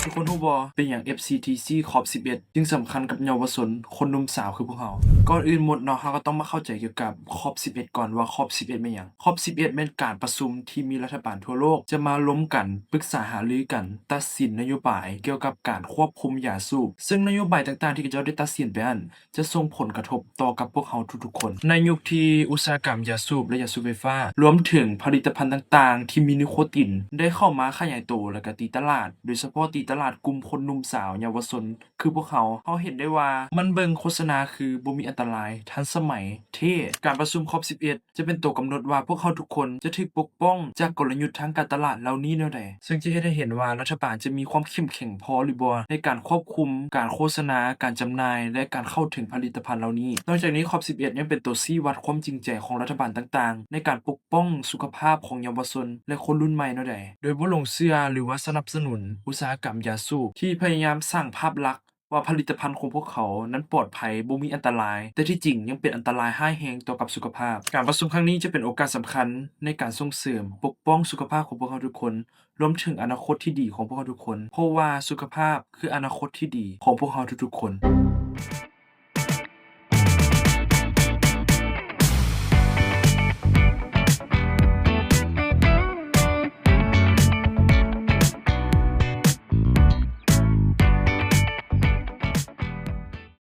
ທຸກຄົນຮູ້ບໍ່ ເປັນຫຍັງ ເອັຟຊີທີຊີ ຄອບສິບເອັດ ຈຶ່ງສຳຄັນກັບເຍົາວະຊົນຄົນໜຸ່ມສາວຄືພວກເຮົາ? ກ່ອນອື່ນໝົດເນາະ ເຮົາກໍຕ້ອງມາເຂົ້າໃຈກ່ຽວກັບຄອບສິບເອັດກ່ອນວ່າຄອບສິບເອັດແມ່ນຫຍັງ? ຄອບສິບເອັດແມ່ນການປະຊຸມທີ່ມີລັດຖະບານທົ່ວໂລກຈະມາລົມກັນ ປຶກສາຫາລືກັນ ຕັດສິນນະໂຍບາຍກ່ຽວກັບການຄວບຄຸມຢາສູບ, ເຊິ່ງນະໂຍບາຍຕ່າງໆທີ່ເຂົາເຈົ້າໄດ້ຕັດສິນໄປນັ້ນ ຈະສົ່ງຜົນກະທົບຕໍ່ກັບພວກເຮົາທຸກໆຄົນ. ໃນຍຸກທີ່ອຸດສາຫະກຳຢາສູບ ແລະ ຢາສູບໄຟຟ້າ ລວມເຖິງຜະລິດຕະພັນຕ່າງໆທີ່ມີນິໂຄຕິນ ໄດ້ເຂົ້າມາຂະຫຍາຍໂຕ ແລະ ກະຕີຕະຫຼາດ, ໂດຍສະເພາະຕີຕະຫຼາດກຸ່ມຄົນໜຸ່ມສາວເຍົາວະຊົນຄືພວກເຮົາ, ເຮົາເຫັນໄດ້ວ່າມັນເບິ່ງໂຄສະນາຄືບໍ່ມີອັນຕະລາຍ, ທັນສະໄໝ, ເທ່. ການປະຊຸມຄອບສິບເອັດ ຈະເປັນໂຕກຳນົດວ່າພວກເຮົາທຸກຄົນຈະຖືກປົກປ້ອງຈາກກົນລະຍຸດທາງການຕະຫຼາດເຫຼົ່ານີ້ແນວໃດ, ເຊິ່ງຈະເຮັດໃຫ້ເຫັນວ່າລັດຖະບານຈະມີຄວາມເຂັ້ມແຂງພໍຫຼືບໍ່ໃນການຄວບຄຸມການໂຄສະນາ, ການຈຳໜ່າຍ ແລະ ການເຂົ້າເຖິງຜະລິດຕະພັນເຫຼົ່ານີ້. ນອກຈາກນີ້ ຄອບສິບເອັດ ຍັງເປັນໂຕຊີ້ວັດຄວາມຈິງໃຈຂອງລັດຖະບານຕ່າງໆ ໃນການປົກປ້ອງສຸຂະພາບຂອງເຍົາວະຊົນ ແລະ ຄົນລຸ້ນໃໝ່ແນວໃດ, ໂດຍບໍ່ຫຼົງເຊື່ອ ຫຼືວ່າສະໜັບສະໜູນອຸດສາຫະກຳຢາສູບທີ່ພະຍາຍາມສ້າງພາບລັກ ວ່າຜະລິດຕະພັນຂອງພວກເຂົານັ້ນປອດໄພ, ບໍ່ມີອັນຕະລາຍ, ແຕ່ທີ່ຈິງຍັງເປັນອັນຕະລາຍຮ້າຍແຮງຕໍ່ກັບສຸຂະພາບ. ການປະຊຸມຄັ້ງນີ້ຈະເປັນໂອກາດສຳຄັນໃນການສົ່ງເສີມ, ປົກປ້ອງສຸຂະພາບຂອງພວກເຮົາທຸກຄົນ, ລວມເຖິງອະນາຄົດທີ່ດີຂອງພວກເຮົາທຸກຄົນ, ເພາະວ່າສຸຂະພາບຄືອະນາຄົດທີ່ດີຂອງພວກເຮົາທຸກໆຄົນ.